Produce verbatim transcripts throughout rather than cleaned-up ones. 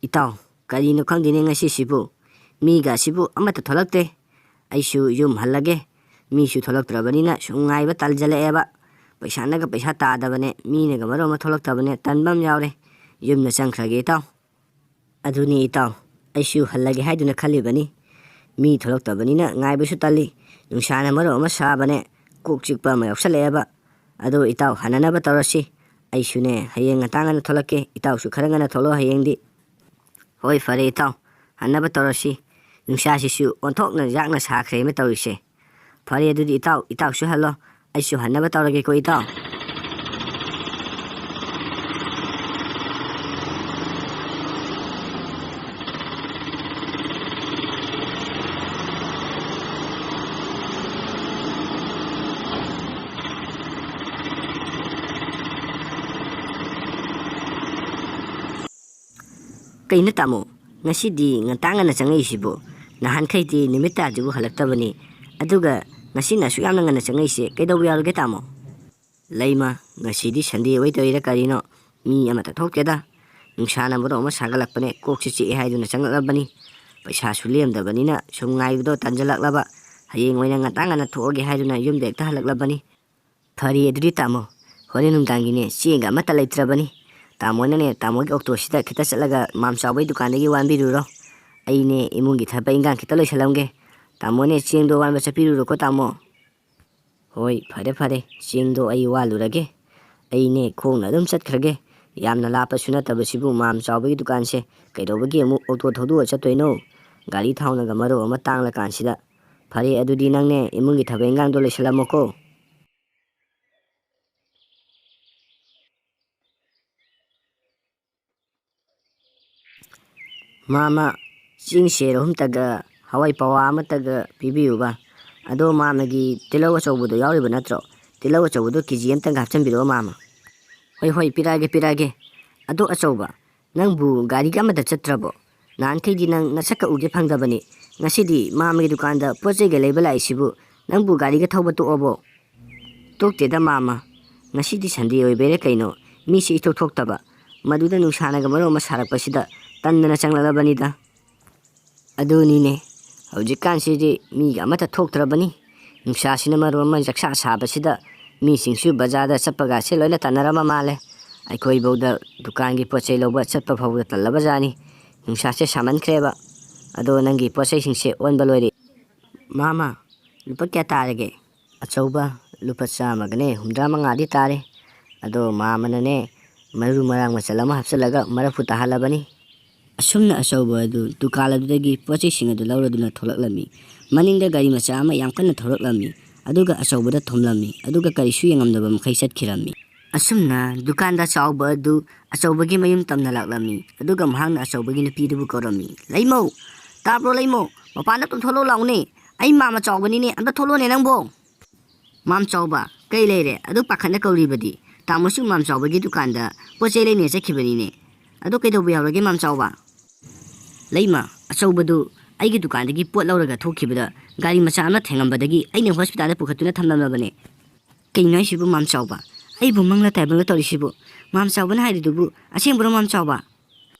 ꯏꯇꯥꯎ, ꯀꯔꯤꯅꯣ ꯈꯪꯗꯦꯅꯦ ꯉꯁꯤꯁꯤꯕꯨ? ꯃꯤꯒ ꯑꯁꯤꯕꯨ ꯑꯃꯠꯇ ꯊꯣꯛꯂꯛꯇꯦ꯫ ꯑꯩꯁꯨ ꯌꯨꯝ ꯍꯜꯂꯒꯦ꯫ ꯃꯤꯁꯨ ꯊꯣꯛꯂꯛꯇ꯭ꯔꯕꯅꯤꯅ ꯁꯨꯝ ꯉꯥꯏꯕ ꯇꯥꯟꯖꯜꯂꯛꯑꯦꯕ꯫ ꯄꯩꯁꯥꯅꯒ ꯄꯩꯁꯥ ꯇꯥꯗꯕꯅꯦ, ꯃꯤꯅꯒ ꯃꯔꯣꯟ ꯑꯃ ꯊꯣꯛꯂꯛꯇꯕꯅꯦ, ꯇꯟꯕ ꯑꯃ ꯌꯥꯎꯔꯦ꯫ ꯌꯨꯝꯗ ꯆꯪꯈ꯭ꯔꯒꯦ ꯏꯇꯥꯎ꯫ ꯑꯗꯨꯅꯤ ꯏꯇꯥꯎ, ꯑꯩꯁꯨ ꯍꯜꯂꯒꯦ ꯍꯥꯏꯗꯨꯅ ꯈꯜꯂꯤꯕꯅꯤ꯫ ꯃꯤ ꯊꯣꯛꯂꯛꯇꯕꯅꯤꯅ ꯉꯥꯏꯕꯁꯨ ꯇꯜꯂꯤ꯫ ꯅꯨꯡꯁꯥꯅ ꯃꯔꯣꯟ ꯑꯃ ꯁꯥꯕꯅꯦ, ꯀꯣꯛ ꯆꯤꯛꯄ ꯑꯃ ꯌꯥꯎꯁꯜꯂꯛꯑꯦꯕ꯫ ꯑꯗꯣ ꯏꯇꯥꯎ, ꯍꯟꯅꯅꯕ ꯇꯧꯔꯁꯤ꯫ ꯑꯩꯁꯨꯅꯦ, ꯍꯌꯦꯡ ꯉꯟꯇꯥ ꯉꯟꯅ ꯊꯣꯛꯂꯛꯀꯦ꯫ ꯏꯇꯥꯎꯁꯨ ꯈꯔ ꯉꯟꯅ ꯊꯣꯛꯂꯛꯑꯣ ꯍꯌꯦꯡꯗꯤ꯫ ꯍꯣꯏ, ꯐꯔꯦ ꯏꯇꯥꯎ, ꯍꯟꯅꯕ ꯇꯧꯔꯁꯤ꯫ ꯅꯨꯡꯁꯥꯁꯤꯁꯨ ꯑꯣꯟꯊꯣꯛꯅ ꯌꯥꯛꯅ ꯁꯥꯈ꯭ꯔꯦꯅ ꯇꯧꯔꯤꯁꯦ꯫ ꯐꯔꯦ ꯑꯗꯨꯗꯤ ꯏꯇꯥꯎ, ꯏꯇꯥꯎꯁꯨ ꯍꯜꯂꯣ꯫ ꯑꯩꯁꯨ ꯍꯟꯅꯕ ꯇꯧꯔꯒꯦꯀꯣ ꯏꯇꯥꯎ꯫ ꯀꯩꯅꯣ ꯇꯥꯃꯣ, ꯉꯁꯤꯗꯤ ꯉꯟꯇꯥ ꯉꯟꯅ ꯆꯪꯉꯛꯏꯁꯤꯕꯨ? ꯅꯍꯥꯟꯈꯩꯗꯤ ꯅꯨꯃꯤꯠ ꯇꯥꯗ꯭ꯔꯤꯕꯨ ꯍꯜꯂꯛꯇꯕꯅꯤ, ꯑꯗꯨꯒ ꯉꯁꯤꯅ ꯑꯁꯨꯛ ꯌꯥꯝꯅ ꯉꯟꯅ ꯆꯪꯉꯛꯏꯁꯦ ꯀꯩꯗꯧꯕ ꯌꯥꯎꯔꯒꯦ ꯇꯥꯃꯣ? ꯂꯩꯃ, ꯉꯁꯤꯗꯤ ꯁꯟꯗꯦ ꯑꯣꯏꯗꯣꯏꯔꯥ ꯀꯔꯤꯅꯣ, ꯃꯤ ꯑꯃꯠꯇ ꯊꯣꯛꯇꯦꯗ꯫ ꯅꯨꯡꯁꯥꯅ ꯃꯔꯣꯟ ꯑꯃ ꯁꯥꯒꯠꯂꯛꯄꯅꯦ, ꯀꯣꯛꯁꯤ ꯆꯤꯛꯑꯦ ꯍꯥꯏꯗꯨꯅ ꯆꯪꯉꯛꯂꯕꯅꯤ꯫ ꯄꯩꯁꯥꯁꯨ ꯂꯦꯝꯗꯕꯅꯤꯅ ꯁꯨꯝ ꯉꯥꯏꯕꯗꯣ ꯇꯟꯖꯜꯂꯛꯂꯕ꯫ ꯍꯌꯦꯡ ꯑꯣꯏꯅ ꯉꯟꯇꯥ ꯉꯟꯅ ꯊꯣꯛꯑꯒꯦ ꯍꯥꯏꯗꯨꯅ ꯌꯨꯝꯗ ꯍꯦꯛꯇ ꯍꯜꯂꯛꯂꯕꯅꯤ꯫ ꯐꯔꯦ ꯑꯗꯨꯗꯤ ꯇꯥꯃꯣ, ꯍꯣꯔꯦꯟ ꯅꯨꯡꯗꯥꯡꯒꯤꯅꯦ ꯆꯦꯡꯒ ꯑꯃꯠꯇ ꯂꯩꯇ꯭ꯔꯕꯅꯤ꯫ ꯇꯥꯃꯣꯅꯅꯦ ꯇꯥꯃꯣꯒꯤ ꯑꯣꯛꯇꯣꯁꯤꯗ ꯈꯤꯇ ꯆꯠꯂꯒ ꯃꯥꯝꯆꯥꯎꯕꯒꯤ ꯗꯨꯀꯥꯟꯗꯒꯤ ꯋꯥꯟꯕꯤꯔꯨꯔꯣ꯫ ꯑꯩꯅꯦ ꯏꯃꯨꯡꯒꯤ ꯊꯕꯛ ꯏꯟꯈꯥꯡ ꯈꯤꯇ ꯂꯣꯏꯁꯤꯜꯂꯝꯒꯦ꯫ ꯇꯥꯃꯣꯅꯦ ꯆꯦꯡꯗꯣ ꯋꯥꯟꯕ ꯆꯠꯄꯤꯔꯨꯔꯣꯀꯣ ꯇꯥꯃꯣ꯫ ꯍꯣꯏ, ꯐꯔꯦ ꯐꯔꯦ, ꯆꯦꯡꯗꯣ ꯑꯩ ꯋꯥꯜꯂꯨꯔꯒꯦ꯫ ꯑꯩꯅꯦ ꯈꯣꯡꯅ ꯑꯗꯨꯝ ꯆꯠꯈ꯭ꯔꯒꯦ꯫ ꯌꯥꯝꯅ ꯂꯥꯞꯄꯁꯨ ꯅꯠꯇꯕꯁꯤꯕꯨ ꯃꯥꯝꯆꯥꯎꯕꯒꯤ ꯗꯨꯀꯥꯟꯁꯦ ꯀꯩꯗꯧꯕꯒꯤ ꯑꯃꯨꯛ ꯑꯣꯛꯇꯣ ꯊꯧꯗꯣꯛꯑ ꯆꯠꯇꯣꯏꯅꯣ? ꯒꯥꯔꯤ ꯊꯥꯎꯅꯒ ꯃꯔꯣꯟ ꯑꯃ ꯇꯥꯡꯂꯀꯥꯟꯁꯤꯗ꯫ ꯐꯔꯦ ꯑꯗꯨꯗꯤ ꯅꯪꯅꯦ ꯏꯃꯨꯡꯒꯤ ꯊꯕꯛ ꯏꯟꯈꯥꯡꯗꯣ ꯂꯣꯏꯁꯤꯜꯂꯝꯃꯣꯀꯣ꯫ ꯃꯥꯃ, ꯆꯦꯡ ꯁꯦꯔ ꯑꯍꯨꯝꯇꯒ ꯍꯋꯥꯏ ꯄꯋꯥ ꯑꯃꯇꯒ ꯄꯤꯕꯤꯌꯨꯕ꯫ ꯑꯗꯣ ꯃꯥꯃꯒꯤ ꯇꯤꯜꯍꯧ ꯑꯆꯧꯕꯗꯣ ꯌꯥꯎꯔꯤꯕ ꯅꯠꯇ꯭ꯔꯣ? ꯇꯤꯜꯍꯧ ꯑꯆꯧꯕꯗꯣ ꯀꯦ ꯖꯤ ꯑꯃꯇꯪꯒ ꯍꯥꯞꯆꯤꯟꯕꯤꯔꯛꯑꯣ ꯃꯥꯃ꯫ ꯍꯣꯏ ꯍꯣꯏ, ꯄꯤꯔꯛꯑꯒꯦ ꯄꯤꯔꯛꯑꯒꯦ꯫ ꯑꯗꯣ ꯑꯆꯧꯕ, ꯅꯪꯕꯨ ꯒꯥꯔꯤꯒ ꯑꯃꯗ ꯆꯠꯇ꯭ꯔꯕꯣ? ꯅꯍꯥꯟꯈꯩꯗꯤ ꯅꯪ ꯅꯁꯛꯀ ꯎꯒꯦ ꯐꯪꯗꯕꯅꯤ꯫ ꯉꯁꯤꯗꯤ ꯃꯥꯃꯒꯤ ꯗꯨꯀꯥꯟꯗ ꯄꯣꯠ ꯆꯩꯒ ꯂꯩꯕ ꯂꯥꯛꯏꯁꯤꯕꯨ ꯅꯪꯕꯨ ꯒꯥꯔꯤꯒ ꯊꯧꯕ ꯇꯣꯛꯑꯕꯣ? ꯇꯣꯛꯇꯦꯗ ꯃꯥꯃ, ꯉꯁꯤꯗꯤ ꯁꯟꯗꯦ ꯑꯣꯏꯕꯩꯔꯥ ꯀꯩꯅꯣ, ꯃꯤꯁꯦ ꯏꯊꯣꯛ ꯊꯣꯛꯇꯕ꯫ ꯃꯗꯨꯗ ꯅꯨꯡꯁꯥꯅꯒ ꯃꯔꯣꯟ ꯑꯃ ꯁꯥꯔꯛꯄꯁꯤꯗ ꯇꯟꯗꯅ ꯆꯪꯂꯛꯂꯕꯅꯤꯗ꯫ ꯑꯗꯨꯅꯤꯅꯦ, ꯍꯧꯖꯤꯛꯀꯥꯟꯁꯤꯗꯤ ꯃꯤꯒ ꯑꯃꯠꯇ ꯊꯣꯛꯇ꯭ꯔꯕꯅꯤ꯫ ꯅꯨꯡꯁꯥꯁꯤꯅ ꯃꯔꯣꯜ ꯑꯃ ꯆꯥꯛꯁꯥ ꯁꯥꯕꯁꯤꯗ, ꯃꯤꯁꯤꯡꯁꯨ ꯕꯖꯥꯔꯗ ꯆꯠꯄꯒꯁꯦ ꯂꯣꯏꯅ ꯇꯟꯅꯔꯕ ꯃꯥꯜꯂꯦ꯫ ꯑꯩꯈꯣꯏꯐꯧꯗ ꯗꯨꯀꯥꯟꯒꯤ ꯄꯣꯠ ꯆꯩ ꯂꯧꯕ ꯆꯠꯄ ꯐꯥꯎꯕꯗ ꯇꯜꯂꯕ ꯖꯥꯠꯅꯤ꯫ ꯅꯨꯡꯁꯥꯁꯦ ꯁꯥꯃꯟꯈ꯭ꯔꯦꯕ꯫ ꯑꯗꯣ ꯅꯪꯒꯤ ꯄꯣꯠ ꯆꯩꯁꯤꯡꯁꯦ ꯑꯣꯟꯕ ꯂꯣꯏꯔꯦ꯫ ꯃꯥꯃ, ꯂꯨꯄꯥ ꯀꯌꯥ ꯇꯥꯔꯒꯦ? ꯑꯆꯧꯕ, ꯂꯨꯄꯥ ꯆꯥꯝꯃꯒꯅꯦ ꯍꯨꯝꯗ꯭ꯔꯥ ꯃꯉꯥꯗꯤ ꯇꯥꯔꯦ꯫ ꯑꯗꯣ ꯃꯥꯃꯅꯅꯦ, ꯃꯔꯨ ꯃꯔꯥꯡ ꯃꯆꯜ ꯑꯃ ꯍꯥꯞꯆꯤꯜꯂꯒ ꯃꯔꯐꯨ ꯇꯥꯍꯜꯂꯕꯅꯤ꯫ ꯑꯁꯨꯝꯅ ꯑꯆꯧꯕ ꯑꯗꯨ ꯗꯨꯀꯥꯟ ꯑꯗꯨꯗꯒꯤ ꯄꯣꯠ ꯆꯩꯁꯤꯡ ꯑꯗꯨ ꯂꯧꯔꯗꯨꯅ ꯊꯣꯛꯂꯛꯂꯝꯃꯤ꯫ ꯃꯅꯤꯡꯗ ꯒꯥꯔꯤ ꯃꯆꯥ ꯑꯃ ꯌꯥꯝ ꯀꯟꯅ ꯊꯧꯔꯛꯂꯝꯃꯤ, ꯑꯗꯨꯒ ꯑꯆꯧꯕꯗ ꯊꯣꯝꯂꯝꯃꯤ, ꯑꯗꯨꯒ ꯀꯔꯤꯁꯨ ꯌꯦꯡꯉꯝꯗꯕ ꯃꯈꯩ ꯆꯠꯈꯤꯔꯝꯃꯤ꯫ ꯑꯁꯨꯝꯅ ꯗꯨꯀꯥꯟꯗ ꯆꯥꯎꯕ ꯑꯗꯨ ꯑꯆꯧꯕꯒꯤ ꯃꯌꯨꯝ ꯇꯝꯅ ꯂꯥꯛꯂꯝꯃꯤ, ꯑꯗꯨꯒ ꯃꯍꯥꯛꯅ ꯑꯆꯧꯕꯒꯤ ꯅꯨꯄꯤꯗꯨꯕꯨ ꯀꯧꯔꯝꯃꯤ꯫ "ꯂꯩꯃꯧ! ꯇꯥꯕ꯭ꯔꯣ ꯂꯩꯃꯧ? ꯃꯄꯥꯟꯗ ꯇꯨꯝꯊꯣꯛꯂꯛꯑꯣ ꯂꯥꯎꯅꯦ꯫ ꯑꯩ ꯃꯥꯝꯃ ꯆꯥꯎꯕꯅꯤꯅꯦ, ꯑꯝꯇ ꯊꯣꯛꯂꯛꯑꯣꯅꯦ ꯅꯪꯕꯣ!" "ꯃꯥꯝ ꯆꯥꯎꯕ, ꯀꯩ ꯂꯩꯔꯦ? ꯑꯗꯨ ꯄꯥꯈꯠꯅ ꯀꯧꯔꯤꯕꯗꯤ? ꯇꯥꯃꯣꯁꯨ ꯃꯥꯝ ꯆꯥꯎꯕꯒꯤ ꯗꯨꯀꯥꯟꯗ ꯄꯣꯠ ꯆꯩ ꯂꯩꯅꯦ ꯆꯠꯈꯤꯕꯅꯤꯅꯦ꯫ ꯑꯗꯨ ꯀꯩꯗꯧꯕ ꯌꯥꯎꯔꯒꯦ ꯃꯥꯝ ꯆꯥꯎꯕ?" "ꯂꯩꯃ, ꯑꯆꯧꯕꯗꯨ ꯑꯩꯒꯤ ꯗꯨꯀꯥꯟꯗꯒꯤ ꯄꯣꯠ ꯂꯧꯔꯒ ꯊꯣꯛꯈꯤꯕꯗ ꯒꯥꯔꯤ ꯃꯆꯥ ꯑꯃꯅ ꯊꯦꯡꯉꯝꯕꯗꯒꯤ ꯑꯩꯅ ꯍꯣꯁꯄꯤꯇꯥꯜꯗ ꯄꯨꯈꯠꯇꯨꯅ ꯊꯝꯂꯝꯂꯕꯅꯦ꯫" "ꯀꯩꯅꯣ ꯍꯥꯏꯁꯤꯕꯨ ꯃꯥꯝ ꯆꯥꯎꯕ? ꯑꯩꯕꯨ ꯃꯪꯂ ꯇꯥꯏꯕꯪꯂ ꯇꯧꯔꯤꯁꯤꯕꯨ? ꯃꯥꯝ ꯆꯥꯎꯕꯅ ꯍꯥꯏꯔꯤꯗꯨꯕꯨ ꯑꯁꯦꯡꯕ꯭ꯔꯣ ꯃꯥꯝ ꯆꯥꯎꯕ?"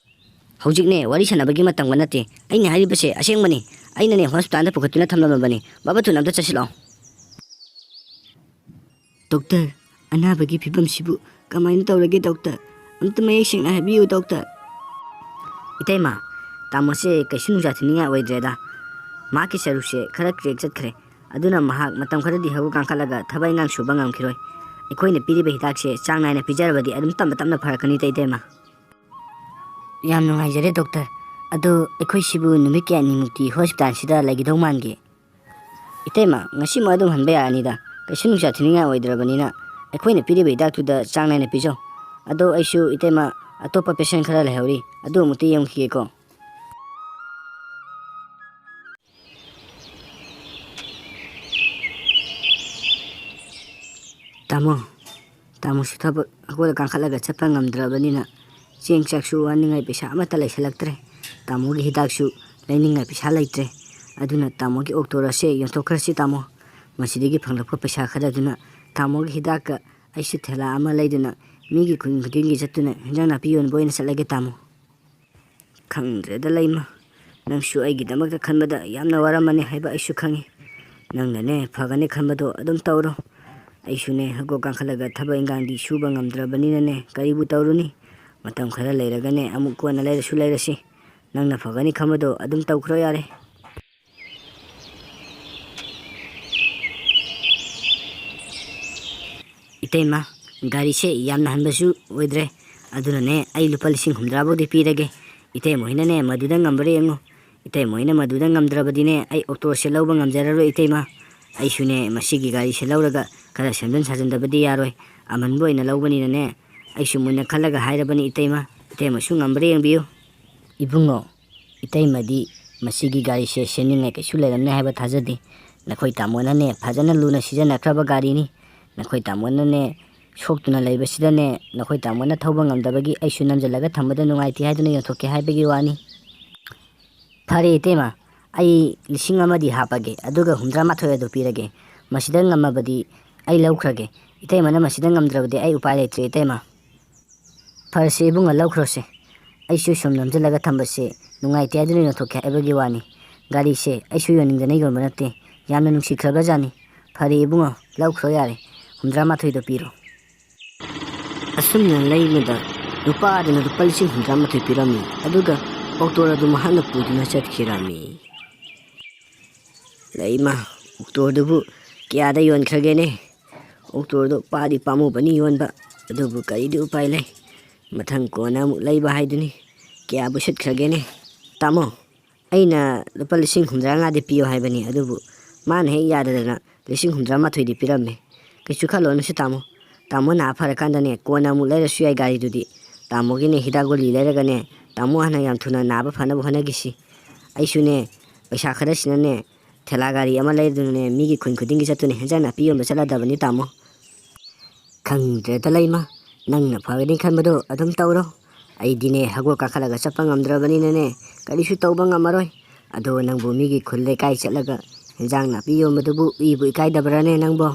"ꯍꯧꯖꯤꯛꯅꯦ ꯋꯥꯔꯤ ꯁꯥꯟꯅꯕꯒꯤ ꯃꯇꯝꯒ ꯅꯠꯇꯦ꯫ ꯑꯩꯅ ꯍꯥꯏꯔꯤꯕꯁꯦ ꯑꯁꯦꯡꯕꯅꯤ꯫ ꯑꯩꯅꯅꯦ ꯍꯣꯁꯄꯤꯇꯥꯜꯗ ꯄꯨꯈꯠꯇꯨꯅ ꯊꯝꯂꯝꯂꯕꯅꯤ꯫ ꯕꯥꯕꯥ ꯊꯨꯅ ꯑꯝꯇ ꯆꯠꯁꯤꯜꯂꯛꯑꯣ꯫" "ꯗꯣꯛꯇꯔ, ꯑꯅꯥꯕꯒꯤ ꯐꯤꯕꯝꯁꯤꯕꯨ ꯀꯃꯥꯏꯅ ꯇꯧꯔꯒꯦ ꯗꯣꯛꯇꯔ? ꯑꯝꯇ ꯃꯌꯦꯛ ꯁꯦꯡꯅ ꯍꯥꯏꯕꯤꯌꯨ ꯗꯣꯛꯇꯔ꯫" "ꯏꯇꯩꯃ, ꯇꯥꯃꯣꯁꯦ ꯀꯩꯁꯨ ꯅꯨꯡꯖꯥ ꯊꯤꯅꯤꯡꯉꯥꯏ ꯑꯣꯏꯗ꯭ꯔꯦꯗ꯫ ꯃꯍꯥꯛꯀꯤ ꯁꯔꯨꯁꯦ ꯈꯔ ꯀ꯭ꯔꯦꯛ ꯆꯠꯈ꯭ꯔꯦ꯫ ꯑꯗꯨꯅ ꯃꯍꯥꯛ ꯃꯇꯝ ꯈꯔꯗꯤ ꯍꯧꯒꯠ ꯀꯥꯡꯈꯠꯂꯒ ꯊꯕꯛ ꯏꯪꯈꯥꯡ ꯁꯨꯕ ꯉꯝꯈꯤꯔꯣꯏ꯫ ꯑꯩꯈꯣꯏꯅ ꯄꯤꯔꯤꯕ ꯍꯤꯗꯥꯛꯁꯦ ꯆꯥꯡ ꯅꯥꯏꯅ ꯄꯤꯖꯔꯕꯗꯤ ꯑꯗꯨꯝ ꯇꯞꯅ ꯇꯞꯅ ꯐꯔꯛꯀꯅꯤꯗ ꯏꯇꯩꯃ꯫" "ꯌꯥꯝ ꯅꯨꯡꯉꯥꯏꯖꯔꯦ ꯗꯣꯛꯇꯔ꯫ ꯑꯗꯣ ꯑꯩꯈꯣꯏꯁꯤꯕꯨ ꯅꯨꯃꯤꯠ ꯀꯌꯥꯅꯤꯃꯨꯛꯇꯤ ꯍꯣꯁꯄꯤꯇꯥꯜꯁꯤꯗ ꯂꯩꯒꯗꯧ ꯃꯥꯟꯒꯦ?" "ꯏꯇꯩꯃ, ꯉꯁꯤꯃꯛ ꯑꯗꯨꯝ ꯍꯟꯕ ꯌꯥꯔꯅꯤꯗ꯫ ꯀꯩꯁꯨ ꯅꯨꯡꯁꯥ ꯊꯤꯅꯤꯡꯉꯥꯏ ꯑꯣꯏꯗ꯭ꯔꯕꯅꯤꯅ ꯑꯩꯈꯣꯏꯅ ꯄꯤꯔꯤꯕ ꯍꯤꯗꯥꯛꯇꯨꯗ ꯆꯥꯡ ꯅꯥꯏꯅ ꯄꯤꯖꯧ꯫ ꯑꯗꯣ ꯑꯩꯁꯨ ꯏꯇꯩꯃ, ꯑꯇꯣꯞꯄ ꯄꯦꯁꯦꯟ ꯈꯔ ꯂꯩꯍꯧꯔꯤ, ꯑꯗꯨ ꯑꯃꯨꯛꯇ ꯌꯦꯡꯈꯤꯒꯦꯀꯣ꯫" "ꯇꯥꯃꯣ, ꯇꯥꯃꯣꯁꯨ ꯊꯕꯛ ꯍꯧꯒꯠꯂ ꯀꯥꯡꯈꯠꯂꯒ ꯆꯠꯄ ꯉꯝꯗ꯭ꯔꯕꯅꯤꯅ ꯆꯦꯡ ꯆꯥꯛꯁꯨ ꯋꯥꯅꯤꯡꯉꯥꯏ ꯄꯩꯁꯥ ꯑꯃꯠꯇ ꯂꯩꯁꯜꯂꯛꯇ꯭ꯔꯦ꯫ ꯇꯥꯃꯣꯒꯤ ꯍꯤꯗꯥꯛꯁꯨ ꯂꯩꯅꯤꯡꯉꯥꯏ ꯄꯩꯁꯥ ꯂꯩꯇ꯭ꯔꯦ꯫ ꯑꯗꯨꯅ ꯇꯥꯃꯣꯒꯤ ꯑꯣꯛꯇꯣ ꯑꯁꯦ ꯌꯣꯟꯊꯣꯛꯈ꯭ꯔꯁꯤ ꯇꯥꯃꯣ꯫ ꯃꯁꯤꯗꯒꯤ ꯐꯪꯂꯛꯄ ꯄꯩꯁꯥ ꯈꯔꯗꯨꯅ ꯇꯥꯃꯣꯒꯤ ꯍꯤꯗꯥꯛꯀ ꯑꯩꯁꯨ ꯊꯦꯂꯥ ꯑꯃ ꯂꯩꯗꯨꯅ ꯃꯤꯒꯤ ꯈꯨꯟ ꯈꯨꯗꯤꯡꯒꯤ ꯆꯠꯇꯨꯅ ꯍꯤꯟꯖꯥꯡ ꯅꯥꯄꯤ ꯌꯣꯟꯕ ꯑꯣꯏꯅ ꯆꯠꯂꯒꯦ ꯇꯥꯃꯣ꯫" ꯈꯪꯗ꯭ꯔꯦꯗ ꯂꯩꯃ, ꯅꯪꯁꯨ ꯑꯩꯒꯤꯗꯃꯛꯇ ꯈꯟꯕꯗ ꯌꯥꯝꯅ ꯋꯥꯔꯝꯃꯅꯤ ꯍꯥꯏꯕ ꯑꯩꯁꯨ ꯈꯪꯉꯤ꯫ ꯅꯪꯅꯅꯦ ꯐꯒꯅꯤ ꯈꯟꯕꯗꯣ ꯑꯗꯨꯝ ꯇꯧꯔꯣ꯫ ꯑꯩꯁꯨꯅꯦ ꯍꯧꯒꯠ ꯀꯥꯡꯈꯠꯂꯒ ꯊꯕꯛ ꯏꯟꯈꯥꯡꯗꯤ ꯁꯨꯕ ꯉꯝꯗ꯭ꯔꯕꯅꯤꯅꯅꯦ ꯀꯔꯤꯕꯨ ꯇꯧꯔꯨꯅꯤ꯫ ꯃꯇꯝ ꯈꯔ ꯂꯩꯔꯒꯅꯦ ꯑꯃꯨꯛ ꯀꯣꯟꯅ ꯂꯩꯔꯁꯨ ꯂꯩꯔꯁꯤ꯫ ꯅꯪꯅ ꯐꯒꯅꯤ ꯈꯟꯕꯗꯣ ꯑꯗꯨꯝ ꯇꯧꯈ꯭ꯔꯣ ꯌꯥꯔꯦ꯫ ꯏꯇꯩꯃ, ꯒꯥꯔꯤꯁꯦ ꯌꯥꯝꯅ ꯍꯟꯕꯁꯨ ꯑꯣꯏꯗ꯭ꯔꯦ, ꯑꯗꯨꯅꯅꯦ ꯑꯩ ꯂꯨꯄꯥ ꯂꯤꯁꯤꯡ ꯍꯨꯝꯗ꯭ꯔꯥ ꯐꯥꯎꯗꯤ ꯄꯤꯔꯒꯦ꯫ ꯏꯇꯩꯃ ꯍꯣꯏꯅꯅꯦ ꯃꯗꯨꯗ ꯉꯝꯕ꯭ꯔꯥ ꯌꯦꯡꯉꯨ꯫ ꯏꯇꯩꯃ ꯍꯣꯏꯅ ꯃꯗꯨꯗ ꯉꯝꯗ꯭ꯔꯕꯗꯤꯅꯦ ꯑꯩ ꯑꯣꯛꯇꯣꯁꯦ ꯂꯧꯕ ꯉꯝꯖꯔꯔꯣꯏ ꯏꯇꯩꯃ꯫ ꯑꯩꯁꯨꯅꯦ ꯃꯁꯤꯒꯤ ꯒꯥꯔꯤꯁꯦ ꯂꯧꯔꯒ ꯈꯔ ꯁꯦꯝꯖꯤꯟ ꯁꯥꯖꯤꯟꯗꯕꯗꯤ ꯌꯥꯔꯣꯏ꯫ ꯑꯃꯟꯕ ꯑꯣꯏꯅ ꯂꯧꯕꯅꯤꯅꯅꯦ ꯑꯩꯁꯨ ꯃꯨꯟꯅ ꯈꯜꯂꯒ ꯍꯥꯏꯔꯕꯅꯤ ꯏꯇꯩꯃ꯫ ꯏꯇꯩꯃꯁꯨ ꯉꯝꯕ꯭ꯔꯥ ꯌꯦꯡꯕꯤꯌꯨ꯫ ꯏꯕꯨꯡꯉꯣ, ꯏꯇꯩꯃꯗꯤ ꯃꯁꯤꯒꯤ ꯒꯥꯔꯤꯁꯦ ꯁꯦꯝꯅꯤꯡꯉꯥꯏ ꯀꯩꯁꯨ ꯂꯩꯔꯝꯅꯤ ꯍꯥꯏꯕ ꯊꯥꯖꯗꯦ꯫ ꯅꯈꯣꯏ ꯇꯥꯃꯣꯅꯅꯦ ꯐꯖꯅ ꯂꯨꯅ ꯁꯤꯖꯤꯟꯅꯈ꯭ꯔꯕ ꯒꯥꯔꯤꯅꯤ꯫ ꯅꯈꯣꯏ ꯇꯥꯃꯣꯅꯅꯦ ꯁꯣꯛꯇꯨꯅ ꯂꯩꯕꯁꯤꯗꯅꯦ ꯅꯈꯣꯏ ꯇꯥꯃꯣꯅ ꯊꯧꯕ ꯉꯝꯗꯕꯒꯤ ꯑꯩꯁꯨ ꯅꯝꯁꯤꯜꯂꯒ ꯊꯝꯕꯗ ꯅꯨꯡꯉꯥꯏꯇꯦ ꯍꯥꯏꯗꯨꯅ ꯌꯣꯟꯊꯣꯛꯀꯦ ꯍꯥꯏꯕꯒꯤ ꯋꯥꯅꯤ꯫ ꯐꯔꯦ ꯏꯇꯩꯃ, ꯑꯩ ꯂꯤꯁꯤꯡ ꯑꯃꯗꯤ ꯍꯥꯞꯄꯒꯦ, ꯑꯗꯨꯒ ꯍꯨꯝꯗ꯭ꯔꯥ ꯃꯥꯊꯣꯏ ꯑꯗꯨ ꯄꯤꯔꯒꯦ꯫ ꯃꯁꯤꯗ ꯉꯝꯃꯕꯗꯤ ꯑꯩ ꯂꯧꯈ꯭ꯔꯒꯦ꯫ ꯏꯇꯩꯃꯅ ꯃꯁꯤꯗ ꯉꯝꯗ꯭ꯔꯕꯗꯤ ꯑꯩ ꯎꯄꯥꯏ ꯂꯩꯇ꯭ꯔꯦ ꯏꯇꯩꯃ꯫ ꯐꯔꯁꯦ ꯏꯕꯨꯡꯉꯣ, ꯂꯧꯈ꯭ꯔꯣꯁꯦ꯫ ꯑꯩꯁꯨ ꯁꯨꯝ ꯅꯝꯁꯤꯜꯂꯒ ꯊꯝꯕꯁꯦ ꯅꯨꯡꯉꯥꯏꯇꯦ ꯍꯥꯏꯗꯨꯅ ꯌꯣꯟꯊꯣꯛꯀꯦ ꯍꯥꯏꯕꯒꯤ ꯋꯥꯅꯤ꯫ ꯒꯥꯔꯤꯁꯦ ꯑꯩꯁꯨ ꯌꯣꯟꯅꯤꯡꯗꯅ ꯌꯣꯟꯕ ꯅꯠꯇꯦ꯫ ꯌꯥꯝꯅ ꯅꯨꯡꯁꯤꯈ꯭ꯔꯕ ꯖꯥꯠꯅꯤ꯫ ꯐꯔꯦ ꯏꯕꯨꯡꯉꯣ, ꯂꯧꯈ꯭ꯔꯣ ꯌꯥꯔꯦ꯫ ꯍꯨꯝꯗ꯭ꯔꯥ ꯃꯥꯊꯣꯏꯗꯣ ꯄꯤꯔꯣ꯫ ꯑꯁꯨꯝꯅ ꯂꯩꯃꯗ ꯅꯨꯄꯥ ꯑꯗꯨꯅ ꯂꯨꯄꯥ ꯂꯤꯁꯤꯡ ꯍꯨꯝꯗ꯭ꯔꯥ ꯃꯥꯊꯣꯏ ꯄꯤꯔꯝꯃꯤ, ꯑꯗꯨꯒ ꯑꯣꯛꯇꯣ ꯑꯗꯨ ꯃꯍꯥꯛꯅ ꯄꯨꯗꯨꯅ ꯆꯠꯈꯤꯔꯝꯃꯤ꯫ ꯂꯩꯃ, ꯑꯣꯛꯇꯣꯗꯨꯕꯨ ꯀꯌꯥꯗ ꯌꯣꯟꯈ꯭ꯔꯒꯦꯅꯦ? ꯑꯣꯛꯇꯣꯗꯣ ꯄꯥꯗꯤ ꯄꯥꯝꯃꯨꯕꯅꯤ ꯌꯣꯟꯕ, ꯑꯗꯨꯕꯨ ꯀꯔꯤꯗꯤ ꯎꯄꯥꯏ ꯂꯩ? ꯃꯊꯪ ꯀꯣꯟꯅ ꯑꯃꯨꯛ ꯂꯩꯕ ꯍꯥꯏꯗꯨꯅꯤ꯫ ꯀꯌꯥꯕꯨ ꯁꯤꯠꯈ꯭ꯔꯒꯦꯅꯦ? ꯇꯥꯃꯣ, ꯑꯩꯅ ꯂꯨꯄꯥ ꯂꯤꯁꯤꯡ ꯍꯨꯝꯗ꯭ꯔꯥ ꯃꯉꯥꯗꯤ ꯄꯤꯌꯣ ꯍꯥꯏꯕꯅꯤ, ꯑꯗꯨꯕꯨ ꯃꯥꯅ ꯍꯦꯛ ꯌꯥꯗꯗꯅ ꯂꯤꯁꯤꯡ ꯍꯨꯝꯗ꯭ꯔꯥ ꯃꯥꯊꯣꯏꯗꯤ ꯄꯤꯔꯝꯃꯦ꯫ ꯀꯩꯁꯨ ꯈꯜꯂꯨꯅꯨꯁꯦ ꯇꯥꯃꯣ, ꯇꯥꯃꯣ ꯅꯥ ꯐꯔꯀꯥꯟꯗꯅꯦ ꯀꯣꯟꯅ ꯑꯃꯨꯛ ꯂꯩꯔꯁꯨ ꯌꯥꯏ ꯒꯥꯔꯤꯗꯨꯗꯤ꯫ ꯇꯥꯃꯣꯒꯤꯅꯦ ꯍꯤꯗꯥꯛ ꯒꯨꯂꯤ ꯂꯩꯔꯒꯅꯦ ꯇꯥꯃꯣ ꯍꯥꯟꯅ ꯌꯥꯝ ꯊꯨꯅ ꯅꯥꯕ ꯐꯅꯕ ꯍꯣꯠꯅꯈꯤꯁꯤ꯫ ꯑꯩꯁꯨꯅꯦ ꯄꯩꯁꯥ ꯈꯔꯁꯤꯅꯅꯦ ꯊꯦꯂꯥ ꯒꯥꯔꯤ ꯑꯃ ꯂꯩꯗꯨꯅꯅꯦ ꯃꯤꯒꯤ ꯈꯨꯟ ꯈꯨꯗꯤꯡꯒꯤ ꯆꯠꯇꯨꯅ ꯍꯦꯟꯖꯥꯡ ꯅꯥꯄꯤ ꯌꯣꯟꯕ ꯆꯠꯂꯗꯕꯅꯤ ꯇꯥꯃꯣ꯫ ꯈꯪꯗ꯭ꯔꯦꯗ ꯂꯩꯃ, ꯅꯪꯅ ꯐꯒꯅꯤ ꯈꯟꯕꯗꯣ ꯑꯗꯨꯝ ꯇꯧꯔꯣ꯫ ꯑꯩꯗꯤꯅꯦ ꯍꯧꯒꯠ ꯀꯥꯈꯠꯂꯒ ꯆꯠꯄ ꯉꯝꯗ꯭ꯔꯕꯅꯤꯅꯅꯦ ꯀꯔꯤꯁꯨ ꯇꯧꯕ ꯉꯝꯃꯔꯣꯏ꯫ ꯑꯗꯣ ꯅꯪꯕꯨ ꯃꯤꯒꯤ ꯈꯨꯜ ꯂꯩꯀꯥꯏ ꯆꯠꯂꯒ ꯍꯦꯟꯖꯥꯡ ꯅꯥꯄꯤ ꯌꯣꯟꯕꯗꯨꯕꯨ ꯏꯕꯨ ꯏꯀꯥꯏꯗꯕ꯭ꯔꯥꯅꯦ ꯅꯪꯕꯣ?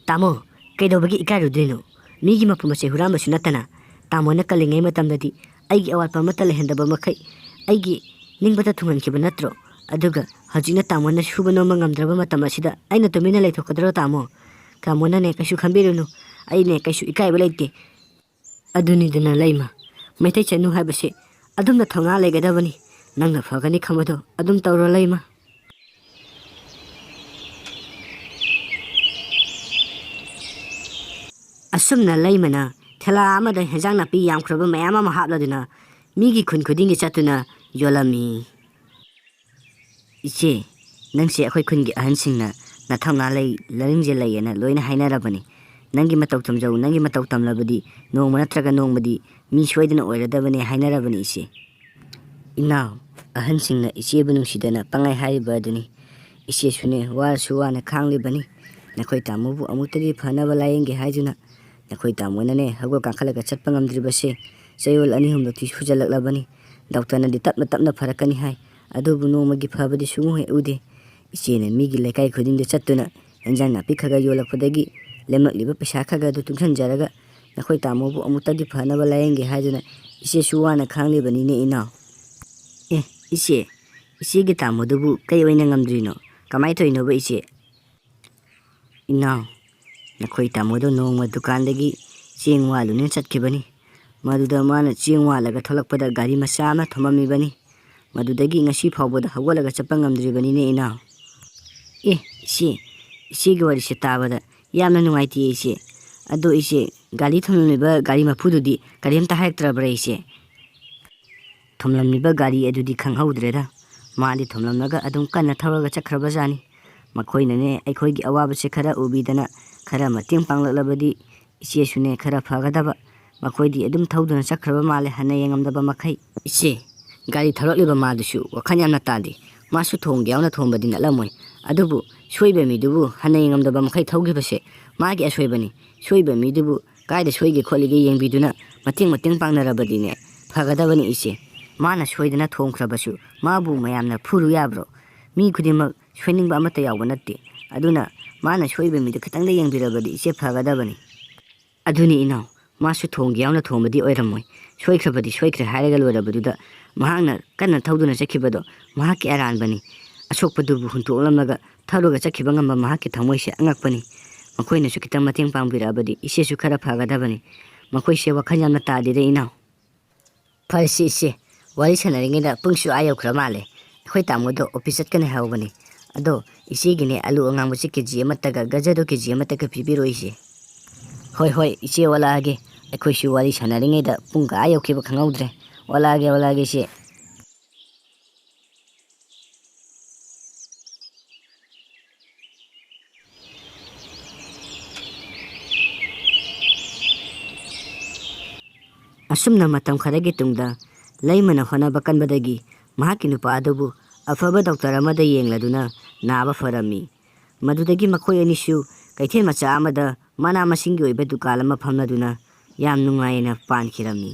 ꯇꯥꯃꯣ, ꯀꯩꯗꯧꯕꯒꯤ ꯏꯀꯥꯏꯔꯨꯗꯣꯏꯅꯣ? ꯃꯤꯒꯤ ꯃꯄꯨ ꯃꯆꯩ ꯍꯨꯔꯥꯟꯕꯁꯨ ꯅꯠꯇꯅ꯫ ꯇꯥꯃꯣꯅ ꯀꯜꯂꯤꯉꯩ ꯃꯇꯝꯗꯗꯤ ꯑꯩꯒꯤ ꯑꯋꯥꯠꯄ ꯑꯃꯠꯇ ꯂꯩꯍꯟꯗꯕ ꯃꯈꯩ ꯑꯩꯒꯤ ꯅꯤꯡꯕꯗ ꯊꯨꯡꯍꯟꯈꯤꯕ ꯅꯠꯇ꯭ꯔꯣ? ꯑꯗꯨꯒ ꯍꯧꯖꯤꯛꯅ ꯇꯥꯃꯣꯅ ꯁꯨꯕ ꯅꯣꯝꯕ ꯉꯝꯗ꯭ꯔꯕ ꯃꯇꯝ ꯑꯁꯤꯗ ꯑꯩꯅ ꯇꯨꯃꯤꯟꯅ ꯂꯩꯊꯣꯛꯀꯗ꯭ꯔꯣ, ꯇꯥꯃꯣ? ꯇꯥꯃꯣꯅꯅꯦ ꯀꯩꯁꯨ ꯈꯟꯕꯤꯔꯨꯅꯨ꯫ ꯑꯩꯅꯦ ꯀꯩꯁꯨ ꯏꯀꯥꯏꯕ ꯂꯩꯇꯦ꯫ ꯑꯗꯨꯅꯤꯗꯅ, ꯂꯩꯃ, ꯃꯩꯇꯩ ꯆꯅꯨ ꯍꯥꯏꯕꯁꯤ ꯑꯗꯨꯝꯅ ꯊꯧꯅꯥ ꯂꯩꯒꯗꯕꯅꯤ꯫ ꯅꯪꯅ ꯐꯒꯅꯤ ꯈꯟꯕꯗꯣ ꯑꯗꯨꯝ ꯇꯧꯔꯣ, ꯂꯩꯃ꯫ ꯑꯁꯨꯝꯅ ꯂꯩꯃꯅ ꯊꯦꯂꯥ ꯑꯃꯗ ꯍꯦꯟꯖꯥꯡ ꯅꯥꯄꯤ ꯌꯥꯝꯈ꯭ꯔꯕ ꯃꯌꯥꯝ ꯑꯃ ꯍꯥꯞꯂꯗꯨꯅ ꯃꯤꯒꯤ ꯈꯨꯟ ꯈꯨꯗꯤꯡꯒꯤ ꯆꯠꯇꯨꯅ ꯌꯣꯜꯂꯝꯃꯤ꯫ "ꯏꯆꯦ, ꯅꯪꯁꯦ ꯑꯩꯈꯣꯏ ꯈꯨꯟꯒꯤ ꯑꯍꯟꯁꯤꯡꯅ ꯅꯊꯧꯅꯥ ꯂꯩ, ꯂꯔꯤꯡꯖꯦꯜ ꯂꯩꯌꯦꯅ ꯂꯣꯏꯅ ꯍꯥꯏꯅꯔꯕꯅꯤ꯫ ꯅꯪꯒꯤ ꯃꯇꯧ ꯇꯝꯖꯧ, ꯅꯪꯒꯤ ꯃꯇꯧ ꯇꯝꯂꯕꯗꯤ ꯅꯣꯡꯃ ꯅꯠꯇ꯭ꯔꯒ ꯅꯣꯡꯃꯗꯤ ꯃꯤ ꯁꯣꯏꯗꯅ ꯑꯣꯏꯔꯗꯕꯅꯦ ꯍꯥꯏꯅꯔꯕꯅꯤ, ꯏꯆꯦ꯫" "ꯏꯅꯥꯎ, ꯑꯍꯟꯁꯤꯡꯅ ꯏꯆꯦꯕꯨ ꯅꯨꯡꯁꯤꯗꯅ ꯄꯪꯍꯥꯏ ꯍꯥꯏꯔꯤꯕ ꯑꯗꯨꯅꯤ꯫ ꯏꯆꯦꯁꯨꯅꯦ, ꯋꯥꯔꯁꯨ ꯋꯥꯅ ꯈꯥꯡꯂꯤꯕꯅꯤ꯫ ꯅꯈꯣꯏ ꯇꯥꯃꯣꯕꯨ ꯑꯃꯨꯛꯇꯗꯤ ꯐꯅꯕ ꯂꯥꯌꯦꯡꯒꯦ ꯍꯥꯏꯗꯨꯅ ꯅꯈꯣꯏ ꯇꯥꯃꯣꯅꯅꯦ ꯍꯧꯒꯠ ꯀꯥꯡꯈꯠꯂꯒ ꯆꯠꯄ ꯉꯝꯗ꯭ꯔꯤꯕꯁꯦ ꯆꯌꯣꯜ ꯑꯅꯤ ꯑꯍꯨꯝꯂꯛꯇꯤ ꯁꯨꯖꯜꯂꯛꯂꯕꯅꯤ꯫ ꯗꯣꯛꯇꯔꯅꯗꯤ ꯇꯞꯅ ꯇꯞꯅ ꯐꯔꯛꯀꯅꯤ ꯍꯥꯏ, ꯑꯗꯨꯕꯨ ꯅꯣꯡꯃꯒꯤ ꯐꯕꯗꯤ ꯁꯨꯡꯎ ꯍꯦꯛ ꯎꯗꯦ꯫ ꯏꯆꯦꯅ ꯃꯤꯒꯤ ꯂꯩꯀꯥꯏ ꯈꯨꯗꯤꯡꯗ ꯆꯠꯇꯨꯅ ꯏꯟꯖꯥꯡ ꯅꯥꯄꯤ ꯈꯔ ꯈꯔ ꯌꯣꯜꯂꯛꯄꯗꯒꯤ ꯂꯦꯝꯂꯛꯂꯤꯕ ꯄꯩꯁꯥ ꯈꯔ ꯈꯔꯗꯨ ꯇꯨꯡꯁꯤꯟꯖꯔꯒ ꯅꯈꯣꯏ ꯇꯥꯃꯣꯕꯨ ꯑꯃꯨꯛꯇꯗꯤ ꯐꯅꯕ ꯂꯥꯌꯦꯡꯒꯦ ꯍꯥꯏꯗꯨꯅ ꯏꯆꯦꯁꯨ ꯋꯥꯅ ꯈꯥꯡꯂꯤꯕꯅꯤꯅꯦ, ꯏꯅꯥꯎ꯫" "ꯑꯦ, ꯏꯆꯦ, ꯏꯆꯦꯒꯤ ꯇꯥꯃꯣꯗꯨꯕꯨ ꯀꯩ ꯑꯣꯏꯅ ꯉꯝꯗ꯭ꯔꯤꯅꯣ? ꯀꯃꯥꯏꯅ ꯇꯧꯔꯤꯅꯣꯕ, ꯏꯆꯦ?" "ꯏꯅꯥꯎ, ꯅꯈꯣꯏ ꯇꯥꯃꯣꯗꯣ ꯅꯣꯡꯃ ꯗꯨꯀꯥꯟꯗꯒꯤ ꯆꯦꯡ ꯋꯥꯜꯂꯨꯅ ꯆꯠꯈꯤꯕꯅꯤ꯫ ꯃꯗꯨꯗ ꯃꯥꯅ ꯆꯦꯡ ꯋꯥꯜꯂꯒ ꯊꯣꯛꯂꯛꯄꯗ ꯒꯥꯔꯤ ꯃꯆꯥ ꯑꯃ ꯊꯣꯝꯃꯝꯃꯤꯕꯅꯤ꯫ ꯃꯗꯨꯗꯒꯤ ꯉꯁꯤ ꯐꯥꯎꯕꯗ ꯍꯧꯒꯠꯂꯒ ꯆꯠꯄ ꯉꯝꯗ꯭ꯔꯤꯕꯅꯤꯅꯦ, ꯏꯅꯥꯎ꯫" "ꯑꯦ, ꯏꯆꯦ, ꯏꯆꯦꯒꯤ ꯋꯥꯔꯤꯁꯦ ꯇꯥꯕꯗ ꯌꯥꯝꯅ ꯅꯨꯡꯉꯥꯏꯇꯦ, ꯏꯆꯦ꯫ ꯑꯗꯣ ꯏꯆꯦ, ꯒꯥꯔꯤ ꯊꯣꯝꯂꯝꯂꯤꯕ ꯒꯥꯔꯤ ꯃꯄꯨꯗꯨꯗꯤ ꯀꯔꯤꯝꯇ ꯍꯥꯏꯔꯛꯇ꯭ꯔꯕ꯭ꯔꯥ, ꯏꯆꯦ?" "ꯊꯣꯝꯂꯝꯂꯤꯕ ꯒꯥꯔꯤ ꯑꯗꯨꯗꯤ ꯈꯪꯍꯧꯗ꯭ꯔꯦꯗ꯫ ꯃꯥꯗꯤ ꯊꯣꯝꯂꯝꯂꯒ ꯑꯗꯨꯝ ꯀꯟꯅ ꯊꯧꯔꯒ ꯆꯠꯈ꯭ꯔꯕꯖꯥꯠꯅꯤ꯫ ꯃꯈꯣꯏꯅꯅꯦ ꯑꯩꯈꯣꯏꯒꯤ ꯑꯋꯥꯕꯁꯦ ꯈꯔ ꯎꯕꯤꯗꯅ ꯈꯔ ꯃꯇꯦꯡ ꯄꯥꯡꯂꯛꯂꯕꯗꯤ ꯏꯆꯦꯁꯨꯅꯦ ꯈꯔ ꯐꯒꯗꯕ꯫ ꯃꯈꯣꯏꯗꯤ ꯑꯗꯨꯝ ꯊꯧꯗꯨꯅ ꯆꯠꯈ꯭ꯔꯕ ꯃꯥꯜꯂꯦ, ꯍꯟꯅ ꯌꯦꯡꯉꯝꯗꯕ ꯃꯈꯩ꯫" "ꯏꯆꯦ, ꯒꯥꯔꯤ ꯊꯧꯔꯛꯂꯤꯕ ꯃꯥꯗꯨꯁꯨ ꯋꯥꯈꯜ ꯌꯥꯝꯅ ꯇꯥꯗꯦ꯫ ꯃꯥꯁꯨ ꯊꯣꯡꯒꯦ ꯌꯥꯎꯅ ꯊꯣꯝꯕꯗꯤ ꯅꯠꯂꯝꯃꯣꯏ꯫ ꯑꯗꯨꯕꯨ ꯁꯣꯏꯕ ꯃꯤꯗꯨꯕꯨ ꯍꯟꯅ ꯌꯦꯡꯉꯝꯗꯕ ꯃꯈꯩ ꯊꯧꯈꯤꯕꯁꯦ ꯃꯥꯒꯤ ꯑꯁꯣꯏꯕꯅꯤ꯫ ꯁꯣꯏꯕ ꯃꯤꯗꯨꯕꯨ ꯀꯥꯏꯗ ꯁꯣꯏꯒꯦ ꯈꯣꯠꯂꯤꯒꯦ ꯌꯦꯡꯕꯤꯗꯨꯅ ꯃꯇꯦꯡ ꯃꯇꯦꯡ ꯄꯥꯡꯅꯔꯕꯗꯤꯅꯦ ꯐꯒꯗꯕꯅꯤ, ꯏꯆꯦ꯫ ꯃꯥꯅ ꯁꯣꯏꯗꯅ ꯊꯣꯝꯈ꯭ꯔꯕꯁꯨ ꯃꯥꯕꯨ ꯃꯌꯥꯝꯅ ꯐꯨꯔꯨ ꯌꯥꯕ꯭ꯔꯣ? ꯃꯤ ꯈꯨꯗꯤꯡꯃꯛ ꯁꯣꯏꯅꯤꯡꯕ ꯑꯃꯠꯇ ꯌꯥꯎꯕ ꯅꯠꯇꯦ꯫ ꯑꯗꯨꯅ ꯃꯥꯅ ꯁꯣꯏꯕ ꯃꯤꯗꯨ ꯈꯤꯇꯪꯗ ꯌꯦꯡꯕꯤꯔꯕꯗꯤ ꯏꯆꯦ ꯐꯒꯗꯕꯅꯤ꯫" "ꯑꯗꯨꯅꯤ ꯏꯅꯥꯎ, ꯃꯥꯁꯨ ꯊꯣꯡꯒꯦ ꯌꯥꯎꯅ ꯊꯣꯡꯕꯗꯤ ꯑꯣꯏꯔꯝꯃꯣꯏ꯫ ꯁꯣꯏꯈ꯭ꯔꯕꯗꯤ ꯁꯣꯏꯈ꯭ꯔꯦ ꯍꯥꯏꯔꯒ ꯂꯣꯏꯔꯕꯗꯨꯗ ꯃꯍꯥꯛꯅ ꯀꯟꯅ ꯊꯧꯗꯨꯅ ꯆꯠꯈꯤꯕꯗꯣ ꯃꯍꯥꯛꯀꯤ ꯑꯔꯥꯟꯕꯅꯤ꯫ ꯑꯁꯣꯛꯄꯗꯨꯕꯨ ꯍꯨꯟꯇꯣꯛꯂꯝꯂꯒ ꯊꯧꯔꯒ ꯆꯠꯈꯤꯕ ꯉꯝꯕ ꯃꯍꯥꯛꯀꯤ ꯊꯃꯣꯏꯁꯦ ꯑꯉꯛꯄꯅꯤ꯫ ꯃꯈꯣꯏꯅꯁꯨ ꯈꯤꯇꯪ ꯃꯇꯦꯡ ꯄꯥꯡꯕꯤꯔꯛꯑꯕꯗꯤ ꯏꯆꯦꯁꯨ ꯈꯔ ꯐꯒꯗꯕꯅꯤ꯫ ꯃꯈꯣꯏꯁꯦ ꯋꯥꯈꯜ ꯌꯥꯝꯅ ꯇꯥꯗꯦꯗ ꯏꯅꯥꯎ꯫ ꯐꯔꯦꯁꯦ ꯏꯆꯦ, ꯋꯥꯔꯤ ꯁꯥꯟꯅꯔꯤꯉꯩꯗ ꯄꯨꯡꯁꯨ ꯑꯥ ꯌꯧꯈ꯭ꯔ ꯃꯥꯜꯂꯦ꯫ ꯑꯩꯈꯣꯏ ꯇꯥꯃꯣꯗꯣ ꯑꯣꯐꯤꯁ ꯆꯠꯀꯅꯤ ꯍꯥꯏꯍꯧꯕꯅꯤ꯫ ꯑꯗꯣ ꯏꯆꯦꯒꯤꯅꯦ ꯑꯂꯨ ꯑꯉꯥꯡꯕꯁꯦ ꯀꯦ ꯖꯤ ꯑꯃꯠꯇꯒ ꯒꯖꯔꯗꯣ ꯀꯦ ꯖꯤ ꯑꯃꯠꯇꯒ ꯄꯤꯕꯤꯔꯣ ꯏꯆꯦ꯫ ꯍꯣꯏ ꯍꯣꯏ ꯏꯆꯦ, ꯑꯣꯜꯂꯛꯑꯒꯦ꯫ ꯑꯩꯈꯣꯏꯁꯨ ꯋꯥꯔꯤ ꯁꯥꯟꯅꯔꯤꯉꯩꯗ ꯄꯨꯡꯒ ꯑꯥ ꯌꯧꯈꯤꯕ ꯈꯪꯍꯧꯗ꯭ꯔꯦ꯫ ꯑꯣꯜꯂꯛꯑꯒꯦ ꯑꯣꯜꯂꯛꯑꯒꯦ ꯏꯆꯦ꯫ ꯑꯁꯨꯝꯅ ꯃꯇꯝ ꯈꯔꯒꯤ ꯇꯨꯡꯗ ꯂꯩꯃꯅ ꯍꯣꯠꯅꯕ ꯀꯟꯕꯗꯒꯤ ꯃꯍꯥꯛꯀꯤ ꯅꯨꯄꯥ ꯑꯗꯨꯕꯨ ꯑꯐꯕ ꯗꯣꯛꯇꯔ ꯑꯃꯗ ꯌꯦꯡꯂꯗꯨꯅ ꯅꯥꯕ ꯐꯔꯝꯃꯤ꯫ ꯃꯗꯨꯗꯒꯤ ꯃꯈꯣꯏ ꯑꯅꯤꯁꯨ ꯀꯩꯊꯦꯜ ꯃꯆꯥ ꯑꯃꯗ ꯃꯅꯥ ꯃꯁꯤꯡꯒꯤ ꯑꯣꯏꯕ ꯗꯨꯀꯥꯟ ꯑꯃ ꯐꯝꯂꯗꯨꯅ ꯌꯥꯝ ꯅꯨꯡꯉꯥꯏꯅ ꯄꯥꯟꯈꯤꯔꯝꯃꯤ꯫